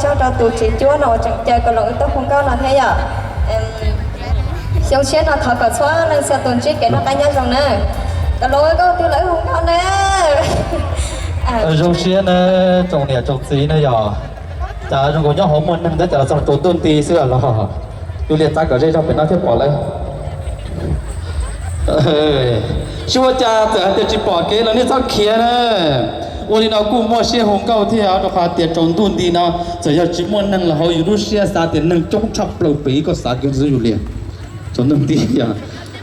Koj rau tus tsis cuab no uas tseem caw kom los wb tuaj hu nkauj no thiab yom. Xyoo tshiab no thov kom txhua leej txhua tus ntsib kev noj qab nyob zoo na. Kom los wb tuaj hu nkauj na. Zoo siab na, tsoom niam tsoom txiv na yog. Cas zoo nkaus nyob hauv muaj neeg thiab cas los txog tus ntuj nti xwb los. Yus liam txav kom ze zog pem no thiaj pom lawm. Tsis ua cas, txawm hais tias tsis pom kev los nej txhob khiav na. Ua li no kuj muaj siab hu nkauj thiab, rau qhov tias tsaus ntuj nti no txawm yog tsis muaj neeg los hauv yus lub siab xav tias neeg coob tshaj plaws pem koj xav kiag xwb yus liam. Tsaus ntuj nti yog.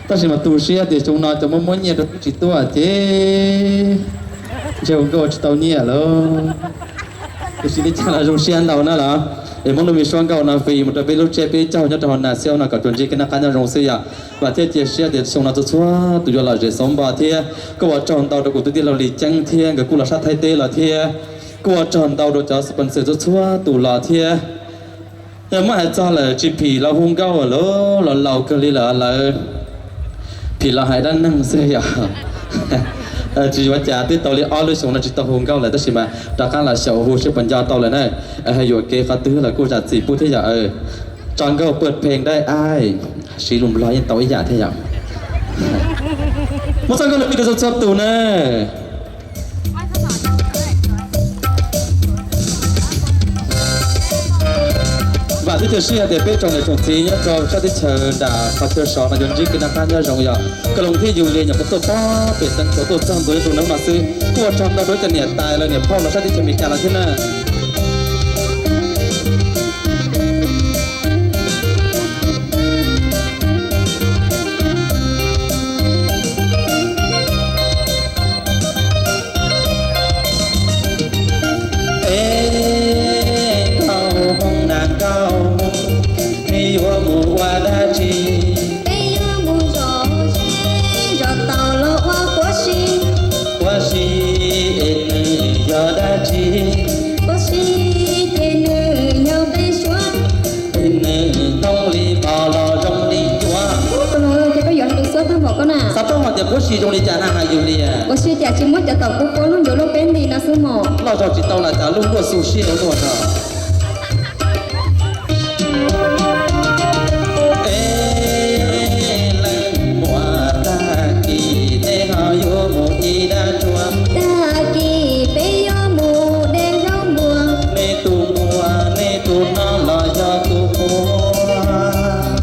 Tab sis mas tu siab tias xyoo no cov muaj muab nyiaj rau twb tsis tuaj ces ntshe hu nkauj tsis tau nyiaj lawm. Tiam sis li cas los zoo siab ntau na los, es muab lub me suab nkauj no fij mus rau peb lub tsiab peb caug nyob rau hauv nas xiab no kom tsuas ntsib kev noj qab nyob zoo xwb yom. Vam thiab cia siab tias xyoo no txhua txhua tus yuav lom zem xauv npo thiab kuj ua tsaug ntau rau kuv tus tij laug Lis Ceeb thiab nkawd kuj los sab Thaib teb los thiab kuj ua tsaug ntau rau cov sponsor txhua txhua tus los thiab. Yog muab hais txog lawm tsis phim los hu nkauj lawm, los laus kawg li lawm lawv phim los hais dab neeg xwb yom. Tsis ua cas, twb tau li ob lub xyoo no tsis tau hu nkauj lawm tab sis mas rov qab los xyaum hu seb puas nco tau lawm na. Hais yuam kev qhov twg los kuj zam txim pub thiab yom. Tso nkauj paj pheej dai ai, siv lus Nplog yeej tau ib yam thiab yom. Muab txoj nkauj no fij rau txhua txhua tus na. Vam thiab cia siab hais tias peb tsoom niam tsoom txiv nyob rau sab teb chaws nram qhov chaw sov no yuav ntsib kev noj qab nyob zoo yom. Koos Loos thiab Yus Lis nyuam qhuav tuaj pob pem Xeev Khuam tuaj txog ntua nyob rau hnub no xwb, kuj ua tsaug ntau rau cov niam tais los niam phauj los sab teb chaws Amelikas los thiab na. Es nkauj Hmoob na nkauj Hmoob, nej yuav mus ua dab tsi? Peb yuav mus zov zeb, zov taus los ua puav si. Puav si es nws yog dab tsi? Puav si ces nws yog peb suab. Es nws ntoo li vos los zoo li cuav. Ces koj yuav tus suab tag npaum koj na. Xav paub hais tias puav si zoo li cas na hais yus li. Puav si cas tsis muab cov taum kub puab lub ncuav lub peb nti no xwb mos. Loj zog tsis tau los cas lub luaj xu siab luaj zog. Es leej muam, tag kis nej ho yuav mus ua dab tsi? Tag kis peb yuav mus de zaub npua. Nej tus npua, nej tus no los yog tus npua?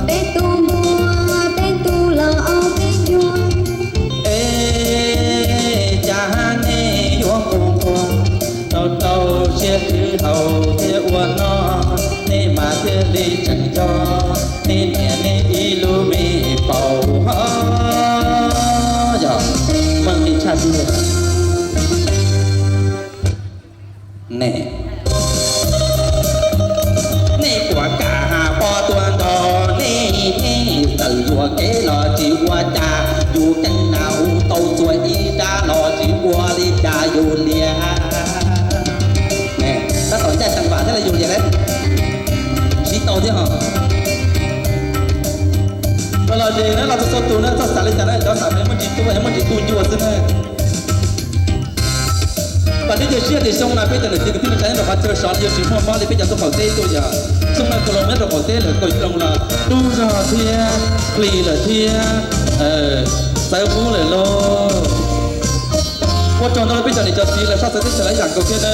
Peb tus npua, peb tus los ob peb cuag. Es cas nej yuav mus npua, rau rau siab khwv haus thiab ua noj, nej mas thiaj li tseem nco nej niam nej ib lub me paum ho. Yog meej li tshaj tiag. Nej, nej puas kam has poj tuag nrog nej, nej tawm yuam kev los tsis ua cas, yus ceeb nas hu tau txuas ib rab los tsis ua li cas yus liam. Tab tom ncaj tsees vam thiab los yus liam lawm, siv tau thiab ho. Los los zes na los txhua txhua tus na, txhob xav li cas na, cov xav peb muaj tsis tu, muaj tsis tu ncua xwb na. Vam thiab cia siab tias xyoo no peb cov niam txiv kwv tij neej tsa nyob rau qhov chaw sov no yuav tsis muaj mob li peb cov tuaj qaum teb tuaj yom. Xyoo no Koos Loos nyob rau qaum teb lawm, Koos Loos los dub zog thiab plig lawm thiab txawv qub lawm lauj. Ua tsaug ntau rau peb cov niam cov txiv lawv soj txawv teb chaws lawv yam nkaus thiab na.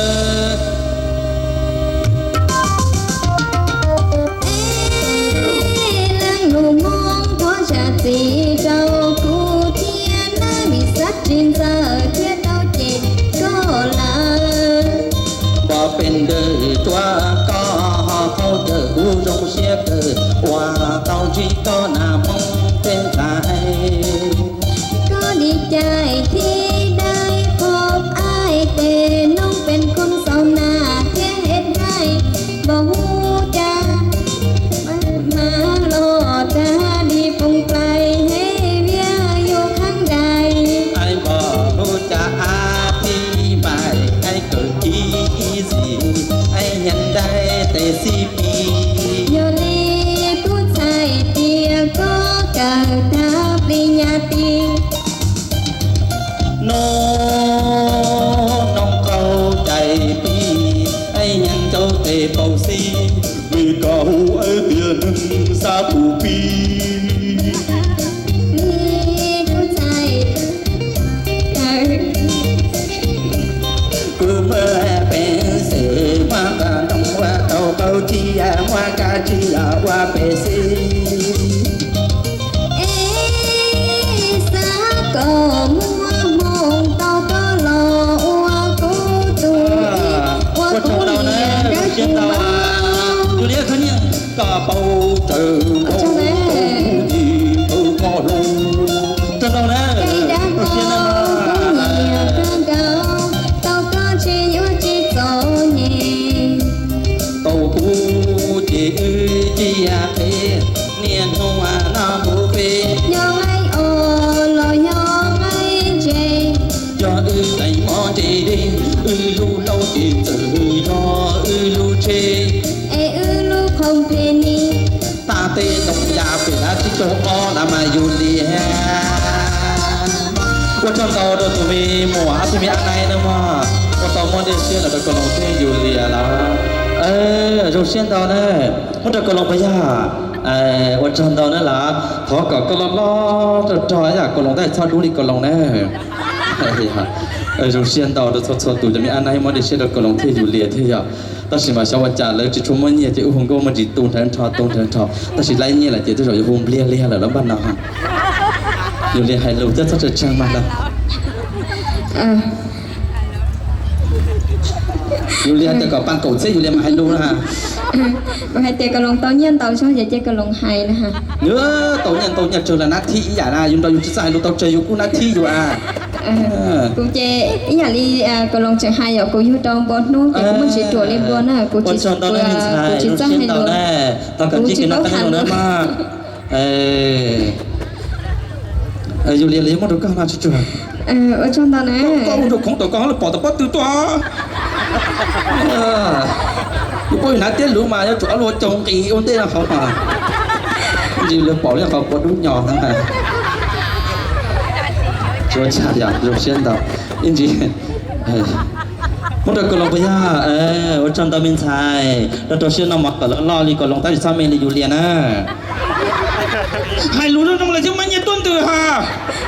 Leej nus Hmoob thov zam txim rau kuv thiab nawb, vim xav tsis ntxaws thiab tau cem koj lawm. Npog pes ntawm tsuav koj ho qaug cawm kuv zoo siab kawg uas tau ntsib koj nas Hmoob peb ntxhais. Koj di cais thib dai phob aib tes noob pes khoom xaus nas thiab hem dai npog huv cas mas los tag di foom plais hem viab yus khav dais. Aib npog huv cas ab thib npais aib kawm ib ib xis aib nyeem dai tes xib pis. Yog li kuv txhais tias koj kawm tag plis nyas tis. Noob noob qaug cais pis, aib nyeem rau tes paus xib, Mes Kas hu wb tias neeg xab tus pib. Kuv muaj peev xwm muab qhov rooj ua tau qaub cia, muab kab tsib los ua pem xib. Es xav kom muaj hmoo tau koj los ua kuv tus, ua kuv niam dawb huv. Yus li khab niag koj paub raws, ua kuv niam dawb huv, koj hlub, koj dab, kuv niam kawg nkaus, tau koj tsis yuav tsis txom nyem. Tau kuv ces wb cia qhev, niaj hnub no kuv peb, yog qaib os los yog qaib ntses, yog wb teev mob ntse dej, wb lub laub ces txawm yog wb lub tsheb, es wb lub qhoo phe ni. Tag teb ntoo ya pem lab tsib caug ob na mas Yus Lias. Ua tsaug ntau rau tus me muam thiab me ab naib na mog, ua tau muab dej siab los rau Kaus Loos thiab Yus Lias lawm. Zoo siab ntau na. Muab rau Kaus Loos puas yog? Ua tsaug ntau na lawm. Thov kom koj loj loj rog rog ib yam Kaus Loos, tab sis txhob dub li Kaus Loos na. Zoo siab ntau rau txhua txhua tus cov me ab naib muab dej siab rau Kaus Loos thiab Yus Lias thiab yog. Tab sis mas xyov ua cas lawv tsis tshua muaj nyiaj ces wb hu nkauj muaj ntsis tu nrhawv nrho tu nrhawv nrho, tab sis laib nyiaj lawm ces twb yog yuav hu npliag liag lawm los npaj no. Yus Lias hais lus thiab txhob tshee tshee mas lawm. Yus Lias tias kom pab kaum txhiab Yus Lias mas hais lus na. Kuv hais tias Kaus Loos tau nyiaj ntau zog ces cia Kaus Loos hais na. Nws tau nyiaj ntau nyiaj tsawg los nab thib ib yam na, yus nrog yus tsis txawj hais lus tau tsawg yus kuj nab thib yus a. Kuv ces ib yam li Kaus Loos tseem hais yom, kuv yug rau npua hnub ces kuv muaj ntsis ruam li npua na, kuv tsis, kuv tsis txawj hais lus, kuv tsis paub tham lus. Yus Lias li muab rau koj no tsuag tsuag. Ua tsaug ntau na. Koj ua rau khoov tom koj lawv pom tau pob tw tuaj. Yus poj yus hnav tiab luv mas yuav tsum ob lub caug nqis ua ntej no qhov mas. Ntsis lawv pom li qhov puas dub nyos na. Tsuav tshaj yam zoo siab ntau. Ib ntsis muab rau Kaus Loos puas yog? Ua tsaug ntau me ntxhais, rau rau siab no mov kom loj loj li Kaus Loos tab sis txhob me li Yus Lias na. Hais lus zoo zoo lawm thiaj muaj nyiaj tuaj ntws ha.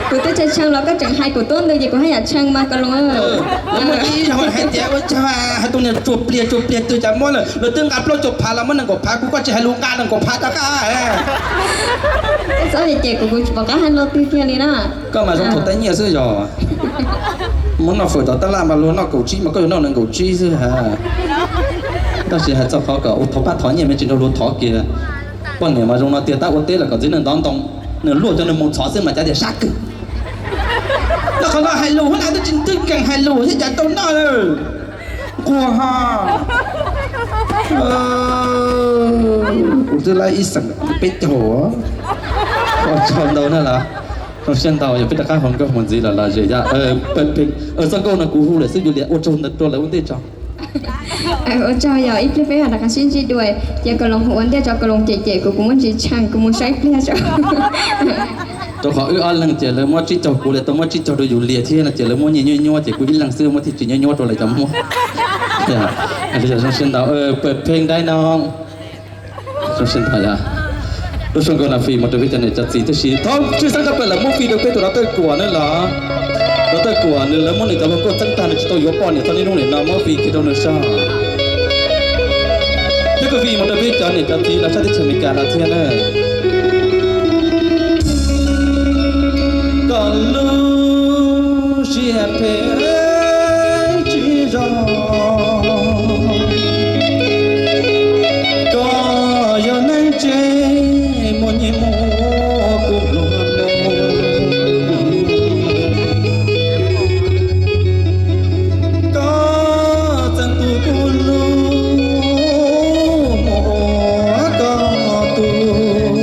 Kuv twb tshee tshee los koj tseem hais kuv tuaj ntws ces kuv haj yam tshee mas Kaus Loos. Lawv muaj ib zaug hais tias ua cas hais tus niag tsuas pliag tsuas pliag twg cas muab lawm, lawv twb nqa plaub caug phav los muab nees nkaum phav, kuv koj tsis hais lus nqa nees nkaum phav rov qab. Txhob li ces kuv, kuv tsis pom qab hais lo twg kiag li na. Koj mas zoo thaum teeb nyiaj xwb yog. Muab noj fawm tom tab laj mas luag noj kaum tsib mas koj yuav noj nees nkaum tsib xwb ha. Tab sis hais txog qhov kom ua thov pab thov nyiaj me tsis nrog luag thov kiag. Poj niam mas zoo no tiag, tab ua teb los kom txiv neej ntov ntoo, nws luaj cov nws mus txhov xwb mas cav tias sab kawg. Los qhov no hais lus hub na twb tsis twb nkees hais lus thiab cas tau noj. Nquag ha. Kuv twb laib ib xeem peb caug. Ua tsaug ntau na los. Zoo siab ntau yog peb rov qab hu nkauj mus ntxiv los los ze yog. Txoj nkauj no kuv hu lawm xwb Yus Lias, ua tsaug ntau rau lawv ua ntej tso. Ua tsaug yog ib pliag peb ho rov qab sib ntsib dua. Ces Kaus Loos hu ua ntej tso, Kaus Loos cem cem kuv, kuv muaj ntsis tshee, kuv mus saib ib pliag tso. Rau qhov wb ob leeg ces lawv muab tsib caug, kuv li tau muab tsib caug rau Yus Lias thiab no ces lawv muab nyiaj nyuaj nyuaj ces kuv ib leeg xwb muab thiaj tsis nyuaj nyuaj rau lawv cov muab. Zoo siab ntau, pawg pheej dai no. Zoo siab ntau. Lub suab nkauj no fij mus rau peb cov niam cov txiv tib si, thov tshwj xeeb rau pawg lawv muab fij rau peb tus Dr. Kuam na los. Dr. Kuam nws lawv muab nws cov hluas nkauj txeeb tag nws tsis tau yuav poj niam txog niaj hnub nim no muab fij kiag rau nws soj. Thiab kuj fij mus rau peb cov niam cov txiv los sab teb chaws Amelikas los thiab na. Koj lub siab phem tsis zoo, koj yog neeg tsev muaj nyiaj muaj kub nplua nuj. Koj txeeb tus kuv lub muag ua koj tug,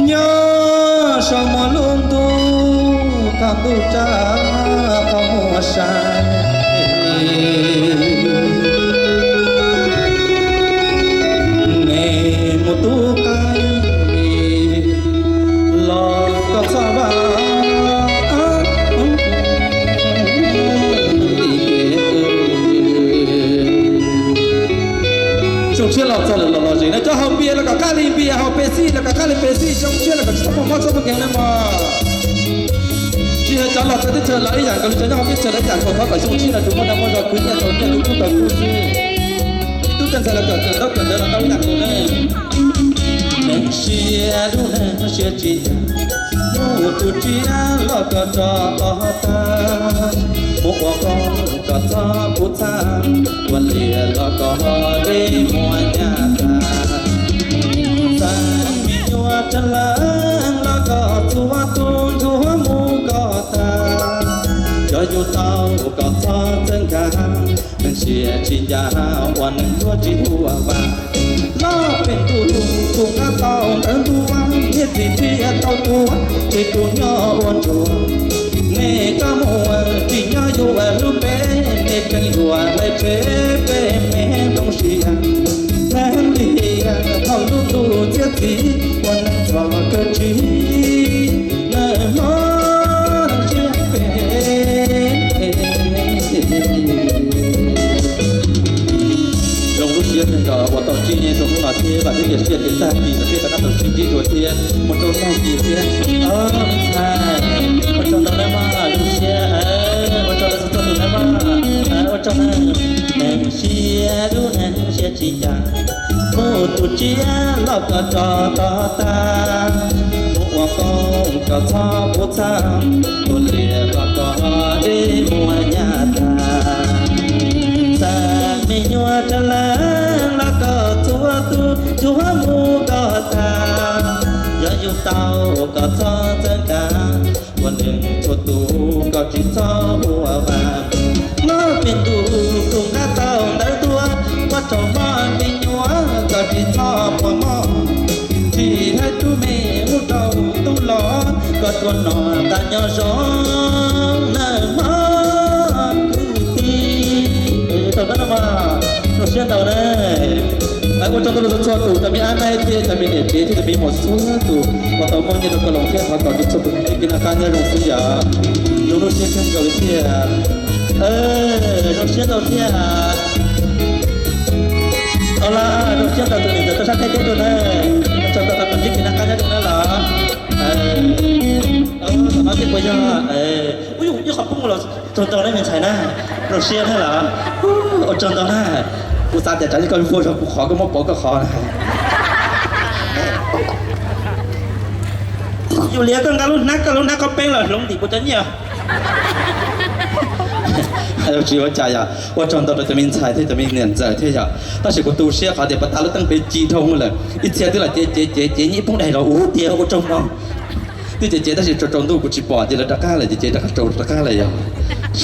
nyob saum muaj lub ntuj tag ntuj tsa. Zoo siab los txog lawm los los zem na, cov haus npias los kom qab li npias, haus Pepsi los kom qab li Pepsi, zoo siab los kom tsis txhob muaj mob txhob muaj nkeeg na mog. Tsis yog cov los txawv teb chaws los ib yam nkaus li, cov nyob hauv teb chaws los ib yam nkaus, thov kom zoo siab los tsuas muaj dag muaj zog, khwv nyiaj tau nyiaj, khwv kub tau kub xwb. Tub tej ntxhais los kom kawm ntaub kawm ntawv los tau ib yam nkaus na. Neeg siab dub neeg siab tsis yag, mus tus tsiaj los kom tso tag, mus ua qoob kom txhob pub txhab, ua liam los kom deb muag nyaj tag. Txawm me nyuam tseem leej los kom txhua tus ncuav mus kom tag, yog yus tau kom txhob txhawb nkag, neeg siab tsis ncaj ua neeg yuav tsis huam vam. Loj pes ntuj tus nqab tau ntawv ntuj, niam txiv thiaj tau tuag, ces tus nyob ua ntsuag. Nej koj mus tsis nyob yuav lub npe, nej tseem yuav hlais tsev peb me ntoo sia. Neeg li thaum lub ntuj txiab txiv, ua neeg txom kawg tsis nawj hlob siab phem. Zoo lub siab kawg nkaus uas tau ntsib nej rau hnub no thiab vam thiab cia siab tias tag kis no peb rov qab tau sib ntsib dua thiab mus rau tag kis thiab. Ntxhais, ua tsaug ntau nawb mog, zoo siab, ua tsaug ntau txhua txhua tus nawb mog, ua tsaug nawb. Neeg siab dub neeg siab tsis ncaj, mus tus tsiaj los kom tso tag, mus ua qoob kom txhob pub txhab, ua liam los kom deb muag nyaj tag. Txawm me nyuam tseem leej los kom txhua tus ncuav mus kom tag, yog yus tau kom txhob txhawb nkag, ua neeg txhua tus kom tsis txhob huam vam. Loj pes ntuj tus nqab tau ntawv tuaj, ua rau mob me nyuam kom tsis txhob muaj mob, tsis hais tub me mus rau tub los kom tsuas noj tas nyob zoo nawb mog. Kwv tij, tau kab no mas zoo siab ntau na. Ua tsaug ntau rau txhua tus cov me ab naib thiab cov me niam tsev thiab cov me muam txhua tus uas tau muaj nyiaj rau koj los thiab thov kom txhua tus ntsib kev noj qab nyob zoo xwb yom. Zoo lub siab kawg nkaus li thiab. Zoo siab ntau thiab. Tau lawm, zoo siab ntau tus niam ntxawm tau sab teb teb rau na. Ua tsaug ntau rau kom ntsib kev noj qab nyob zoo na los. Tom no thiab puas yog? Ua yus ib qho poob los tsaug ntau na me ntxhais na. Zoo siab na los. Ua tsaug ntau na. Kuv xav tias tsam ib koj vua zog kuv qhov koj muab pov koj qhov na. Yus liam koj nqa lub hnab, koj lub hnab qhov peeb los hloov ntim kuv cov nyiaj. Tsis ua cas yom, ua tsaug ntau rau cov me ntxhais thiab cov me niam ntxawm thiab yom. Tab sis kuv tu siab qhov tias pas tas lub teeb pem ci dhau lawm, ib txhia twb los cev cev cev cev nyiaj ib poob daig los ua tiag ua tsaug ntau. Twb cev cev tab sis tsaus tsaus ntuj kuv tsis pom ces lawv rov qab lawm ces cev rov qab tsaus rov qab lawm yom.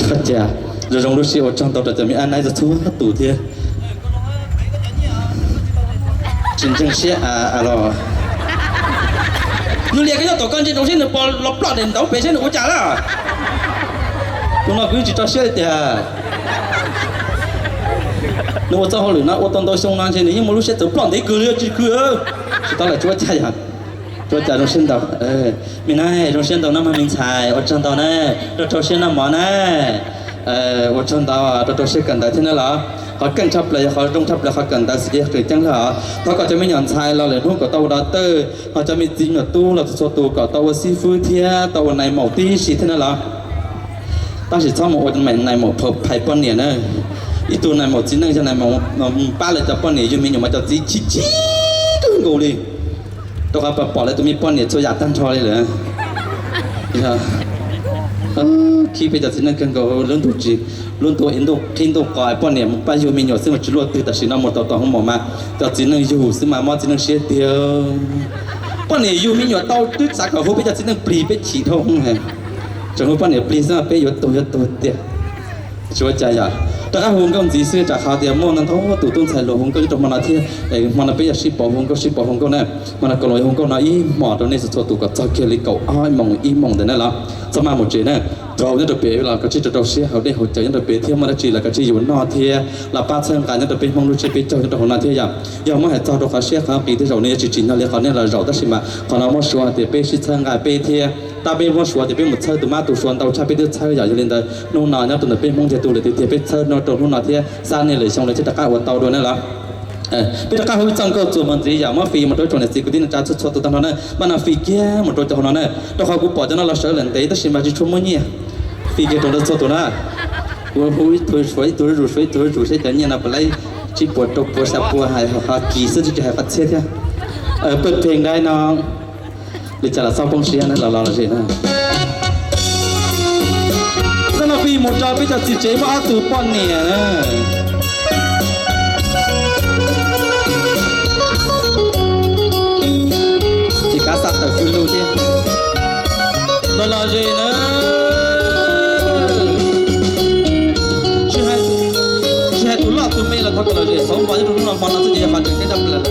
Ua cas zoo zoo lub siab ua tsaug ntau rau cov me ab naib txhua tus thiab. Tsis ntseeg siab los. Nws liam koj nyob tom koj ntsia rau siab nws pom los ploj daim ntaub pem saib nws ua cas lawm. Tus no kuv yeej tsis tso siab li tiag. Nws ua txoj hauj lwm no ua tau ntau xyoo no ntshe nws yeej muaj lub siab txawv ploj ntev kawg li tsis khw. Tsis tau lawm tsis ua cas yom. Tsis ua cas zoo siab ntau. Me na zoo siab ntau na mas me ntxhais ua tsaug ntau na, rau rau siab noj mov na. Ua tsaug ntau rau rau siab kawm ntawv thiab na los. Qhov keej tshaj plaws yog qhov zoo tshaj plaws qhov kawm ntawv xwb ces qwm ceeb lawm os. Thov kom cov me nyuam ntxhais los lwm hnub kom tau ua doctor, ho cov me txiv me nyuam tub los txhua txhua tus kom tau ua xib fwb thiab tau ua nais maum tib si thiab na los. Tab sis txhob mus ua nais maum phais poj niam na. Ib tug nais maum txiv neej yog nais maum pab lawv cov poj niam yug me nyuam mas cov txiv chim chim kawg nkaus li. Rau qhov pom lawv tus me poj niam txhua yam tag nrho li lawm. Khib peb cov txiv neej kawg nkaus, lub ntuj tsis, lub ntuj ib ntuj qhib ntuj qos poj niam mus pab yug me nyuam xwb mas tsis luaj twg, tam sim no mus tau tom hoob mos mas cov txiv neej yug xwb mas mob txiv neej siab tiag. Poj niam yug me nyuam tau twb xav kom hu peb cov txiv neej plig, peb chim dhau hwv. Tseem hu poj niam plig xwb mas peb yuav tuag yuav tuag tiag. Tsis ua cas yom, rov qab hu nkauj ntxiv xwb tsam qhov tias muaj ntau ntau tus tub ntxhais los hu nkauj nyob rau hmo no thiab. Hmo no peb yog sib pauv hu nkauj sib pauv hu nkauj na. Hmo no kuv los hu nkauj no ib hmos rau nej txhua txhua tus kom txog kiag li kaum ob moos ib moos ntawd na los txhob maj mus tsev na. Rau nyob rau pem los kav tsij rau rau siab haus dej haus cawv nyob rau pem thiab muaj dab tsi los kav tsij yus noj thiab los pab txhawb nqa nyob rau peb Hmoob lub tsiab peb caug nyob rau hauv no thiab yom. Yog muab hais txog rau qhov siab qhov nqis tej zaum nej yuav tsis tsim nyog li qhov nej los zaum tab sis mas qhov no muab suav hais tias peb sib txhawb nqa peb thiab tab peb muab suav tias peb mus txhawb tus mab tus suav ntau tshaj peb twb txhawb yom. Yog li ntawd hnub no nyob rau ntawm peb Hmoob ntiag tug lawm tiag tiag peb txhawb no rau hnub no thiab xab nej lwm xyoo lawv thiaj rov qab ua tau dua na los. Peb rov qab hu ib txoj nkauj txuas mus ntxiv yom, muab fij mus rau ib tsoom niam txiv kwv tij neej tsa txhua txhua tus tag nrho na, maj mam fij kiag mus rau cov hauv no na, rau qhov kuv pom cov no los sawv lawm ntev tab sis mas tsis tshua muaj nyiaj. Fij kiag rau lawv txhua tus na. Kuv hu ib tug suav ib tug zuj zus, suav ib tug zuj zus seb cov nyiaj no puas laib tsib puas rau puas xya puas, hais ho kis xwb tsis hais qhov txhiab thiab. Pawg pheej dai no, li cas los txhob poob siab na, los los los ze na. Txoj no fij mus rau peb cov txiv tsev muaj ob tug poj niam na. Ces kav xa tawm fwj lug thiab. Los los ze na. Tsis hais tus loj tus me los thov kom los ze xauv npo nyob rau hnub no hmo no xwb ces yog qhov tseem ceeb tshaj plaws lawm.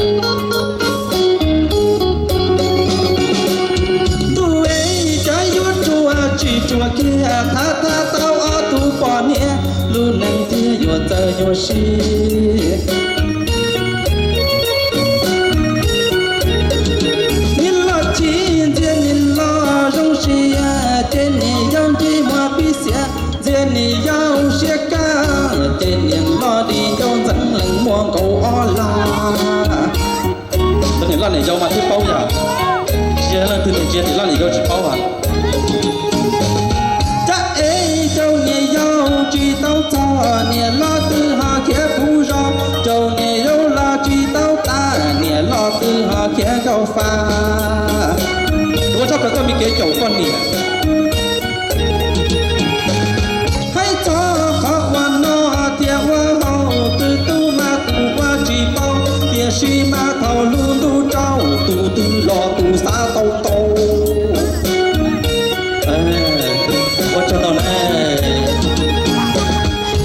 Ntuj es, cov yuav ruam tsis ruam kiag, thab thab tau ob tug poj niam, lub neej thiaj yuav txawj yuav sib. Niam loj chim ntxias niam loj zoo siab, ces niam yau ntsej muag pib xiav, ntxias niam yau siab kaj, ces niam loj niam yau ntxeev lees muaj nkaus ob laj. Cov niam loj niam yau mas twb paub yom, tsis yog leej twg niam ntsia niam loj niam yau tsis paub os. Cab ev rau niam yau tsis tau txog, niam loj twb ho khiav puv zos, rau niam yau los tsis tau tas, niam loj twb ho khiav nkauj fa. Ua tshaj plaws txoj me kev caum poj niam. Hais txog qhov ua noj thiab ua haus, tus twg mas tus ua tsis paub, tiam sis mas thaum lub ntuj tsaus, tus twg los tus xav tau tau. Ua tsaug ntau na.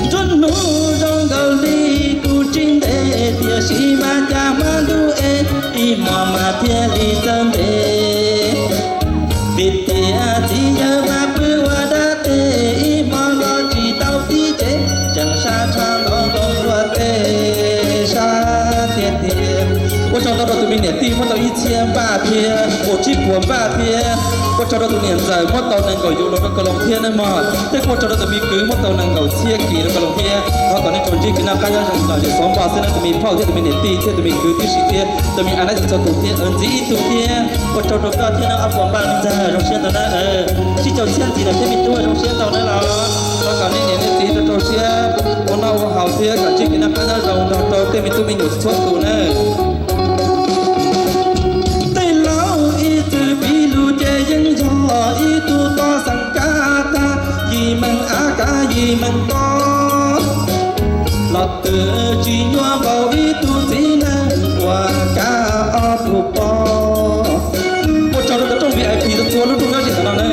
Nruab hnub zoo nkaus li kuv tsis ntev, tiam sis mas cas hmo ntuj es, ib hmos mas thiaj li txawj ntev. Vim tias txiv yawg mas pw ua dab teg, ib hmo los tsis tau tib tsev, tseem sab tshaj nto ntoo luaj tej sab tiag tiag. Ua tsaug ntau rau tus me niam tij muab tau ib txhiab npaj thiab, kaum tsib puas npaj thiab. Ua tsaug rau tus niam ntxawm muab tau nees nkaum yus los rau Koos Loos thiab nawb mog. Thiab kuj ua tsaug rau tus me kwv muab tau nees nkaum txhiab kis rau Koos Loos thiab. Thov kom nej tsuas ntsib kev noj qab nyob zoo los yog xov npoj xwb na tus me phauj thiab tus me niam tij thiab tus me kwv tib si thiab tus me a nab txhua tus thiab ntxiv ib tug thiab. Ua tsaug rau koj thiab na ob puas npaj me ntxag zoo siab ntau na. Tsib caug txhiab ntxiv lawm thiab me tub zoo siab ntau na los. Thov kom nej niam nej txiv rau rau siab ua noj ua haus thiab kom ntsib kev noj qab nyob zoo nrog rau tej me tub me nyuam txhua tus na. Tej laus ib txwm piv lus ces yeej yog ib tug toj xeem kab tag, yim meem av kab yim meem tob. Los twb tsis nyuaj npaum ib tug txiv neej uas kab ob tug poj. Ua tsaug rau cov rooj V I P txhua lub rooj nyob ze ntawm no na.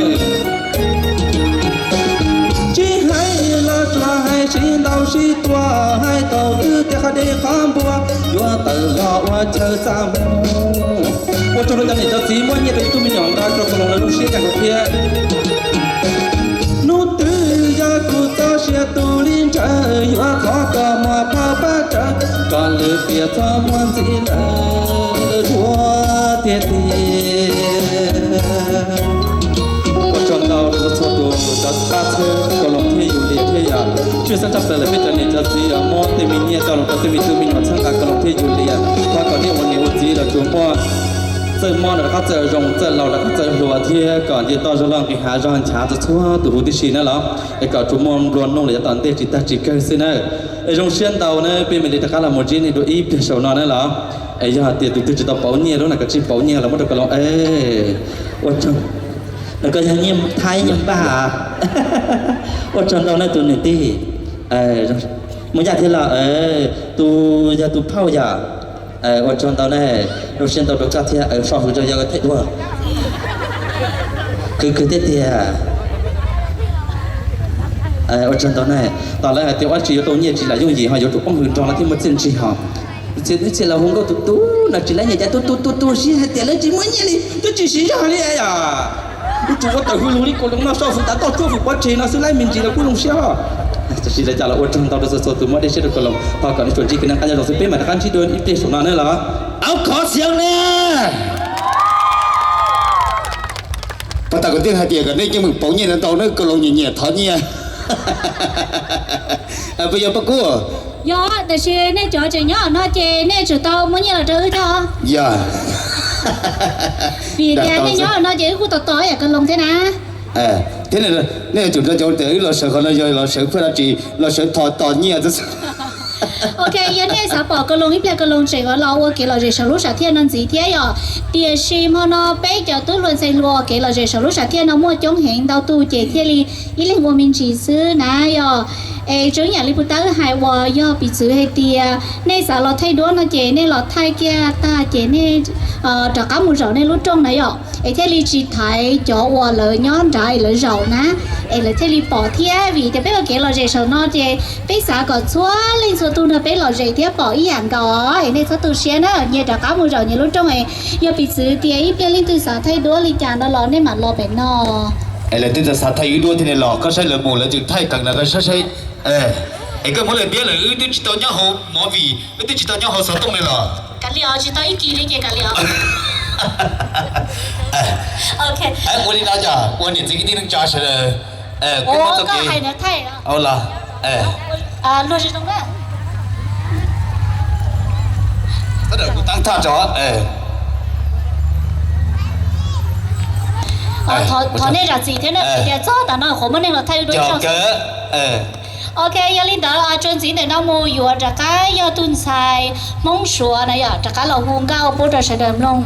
Tsis hais los tsuas hais sib ntaus sib tua, hais tau twb tias qhov deb qhov npua, yuav tawm los ua chaw txaj muag. Ua tsaug rau cov niam cov txiv muab nyiaj rau ib tug me nyuam nqa rau Koos Loos lawv lub siab nyob nkaus thiab. Hnub twg yog kuv txoj sia tu li ntsawg, yuav thov koj muab phau pab raws, kom lwm tiam txhob muaj ntxiv lawm dua tiag tiag. Ua tsaug ntau rau txhua tus cov pab txhawb Koos Loos thiab Yus Lias thiab yom. Tshwj xeeb tshaj plaws lawm peb cov niam cov txiv yog muab tej me nyiaj coj los rau tej me tub me nyuam txhawb nqa Koos Loos thiab Yus Lias. Thov kom nej ua niam ua txiv los tsuas muaj txawj mob los rov qab txawj zoo, txawj laus los rov qab txawj hluas thiab kom nce toj zog loj nqis hav zog nchav txhua txhua tus huv tib si na los. Es kom tsuas muaj nplua nuj los yav tom ntej tsis tag tsis kawg xwb na. Es zoo siab ntau na, peb mam li rov qab los mus ntsib nej dua ib pliag saum no na los. Es yog hais tias tus twg tsis tau pauv nyiaj lub na, koj tsij pauv nyiaj los muab rau Koos Loos es. Ua tsaug. Koj yog nyiaj Thaib nyiaj npaj. Ua tsaug ntau na tus niam tij. Mus yaj thiab los, tus yog tus phauj yom. Ua tsaug ntau na, zoo siab ntau rau koj thiab, soj hwv rau yog thiab dua. Khwv khwv tiag tiag. Ua tsaug ntau na. Tos lawv hais tias ua tsis yuav tau nyiaj tsis lam yooj yim ho yuav tsum poob hwv nrog lawv thiaj muaj txiaj ntsig ho. Txhia txhia los hu nkauj tus tub no tsis laib nyiaj cas tu tu tu tu siab hais tias lawv tsis muaj nyiaj li twb tsis siv zog li yom. Yuav tsum ua tawm hwj lug li Koos Loos no soj hwv tav toj tsuab hwv pov tseg no xwb laib me ntsis los kuj zoo siab os. Tam sis lawv cas los ua tsaug ntau rau txhua txhua tus muab dej siab rau Koos Loos, thov kom nej tsuas ntsib kev noj qab nyob zoo xwb, peb mam rov qab ntsib dua ib pliag saum no na los. Au khov xiav na. Pas tas kom tiag hais tias kom nej coj mus pauv nyiaj ntau ntau na, Koos Loos nyiam nyiam thov nyiaj. Peb yog Paj Kub, Yog, tiam sis nej cov tseem nyob no ces nej tsum tau muab nyiaj los rau wb thiab. Yog. Vim tias nej nyob no ces wb kuj tos tos yam kawg loo thiab na. Thiab nej yuav tsum rau cov tias wb los sawv qhov no yog los sawv phuaj dab tsi, los sawv thov tos nyiaj xwb. Ok, yog nej xav pom kawg loo ib pliag kawg loo tseem los ua kev lom zem saum lub sam thiaj no ntxiv thiab yom. Tiam sis hmo no peb cov tub hluas ntxhais hluas kev lom zem saum lub sam thiaj no muaj coob heev ntau tus ces thiaj li ib leeg ua me ntsis xwb na yom. Es tseem yam li puag ta wb hais uas yog piv txwv hais tias nej xav los thaij duab no ces nej los thaij kiag tag ces nej rov qab mus zaum nej lub rooj na yom, es thiaj li tsis thaiv cov uas lawv nyob nrad es lawv zaum na, es lawv thiaj li pom thiab. Vim tias peb ua kev lom zem saum no ces peb xav kom txhua leej txhua tus nrog peb lom zem thiab pom ib yam nkaus, es nej txhob tu siab na, nyias rov qab mus zaum nyias lub rooj es yog piv txwv tias ib pliag leej twg xav thaij duab li cas no los nej mam los pem no. Es lawv twb xav thaij wb duab thiab ne los koj saib lawv mus lawv tseem thaij qees no koj saib saib. Es koj muab lawv ntiab lawm wb twb tsis tau nyob hauv movie, wb twb tsis tau nyob hauv xov tooj li los. Kav liam, tsis tau ib kis li ces kav liam. Ua li no yog ua niam txiv kwv tij neej tsa sawv daws, kuv muab txoj kev los. Tab dawm kuv tab thaj tso. Thov nej zam txim thiab na, tias txog tas no qhuav muab neeg los thaij duab. Ok, yog li ntawd txuas ntxiv ntawm no mus yuav rov qab yog tus ntxhais Hmoob Suav na yom, rov qab los hu nkauj pub rau sawv daws mloog.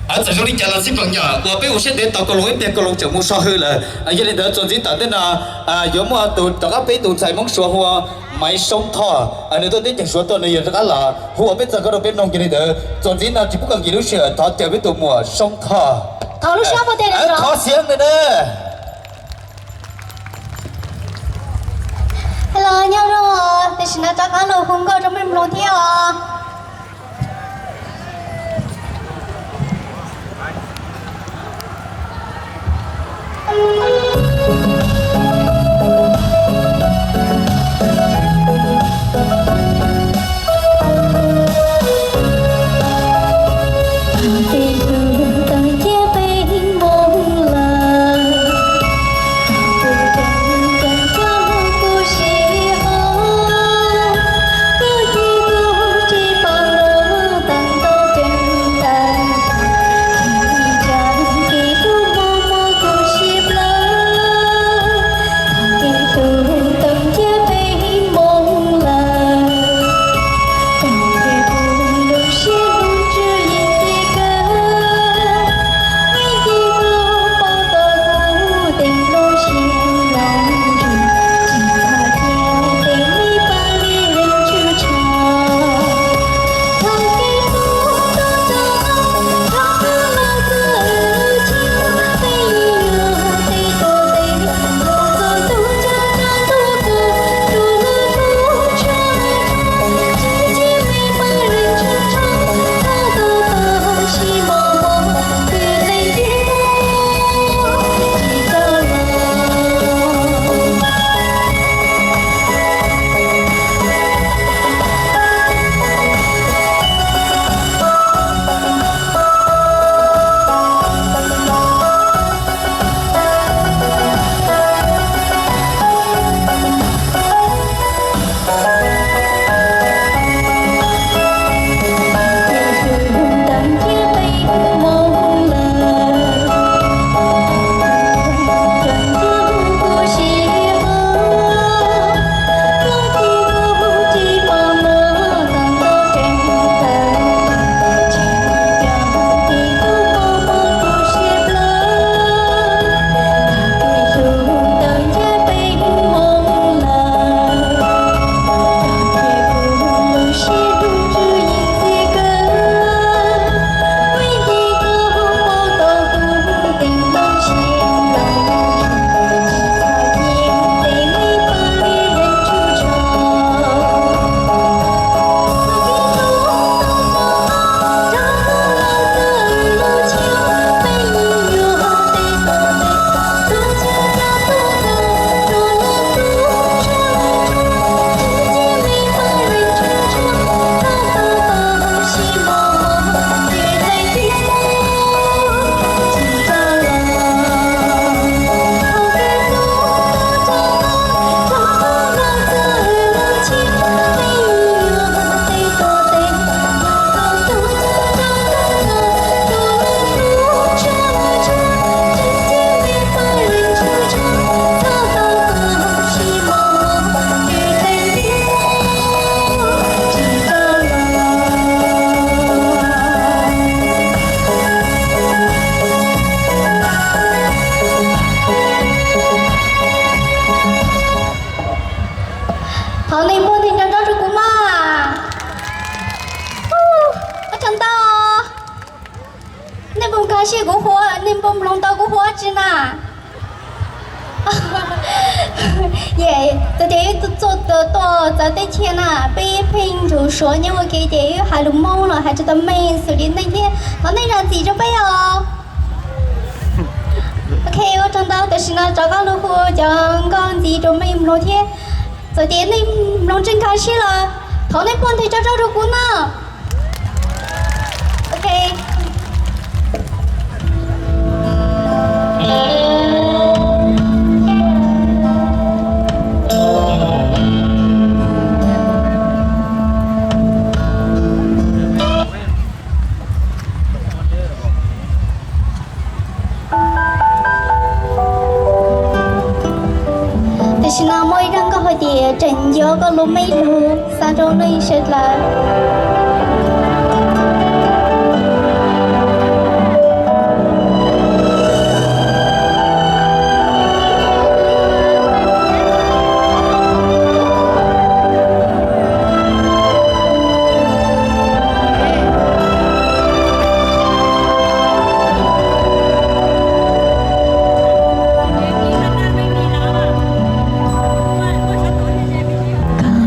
Txawm zoo li cas los xij peem yom, uas peb ua siab ntev tos koj loo ib pliag koj loo tseem mus so hwj lawm. Yog li ntawd txuas ntxiv tom ntej no yuav muaj tus rov qab peb tus ntxhais Hmoob Suav hu ua Maiv Soob Thoj, nws tuaj teb chaws Suav tuaj nws yuav rov qab los hu ua peb txog koj rau peb mloog. Yog li ntawd txuas ntxiv no tsis pub koj nkim lub sij hawm, thov caw peb tus muam Soob Thoj. Thov lub siab puag tej no, thov xiav nws na. Hello, nyob zoo, tam sim no rov qab los hu nkauj rau peb mloog thiab os. Txuj tuaj txawv teb chaws na, peb pheej ntsib suav nyob ua ke ces wb hais lus Hmoob los hais tsis tau meej xws li neej thiab, thov nej zam txim rau peb os. Ok, ua tsaug ntau, tam sim no rov qab los hu cov nkauj ntxiv rau mej mloog thiab. Txawm tias nej mloog tsis nkag siab los thov nej pub nteg tso rau kuv na. Ok. Tam sim no muaj ib zaj nkauj hais tias tseem nco koj lub mej lug xa rau nej sawv daws.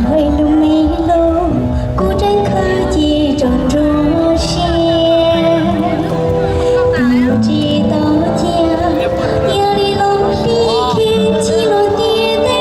Koj lub mej lug kuv tseem khwv ci rau nruab siab, tau tsis tau cia, yog li lub hli khiav txij lub ntiaj teb.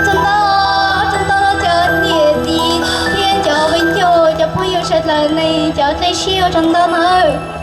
Tsaug ntau, tsaug ntau rau cov niam txiv thiab cov viv ncaus, cov phooj ywg sawv daws, nej cov dej siab ua tsaug ntau nawb.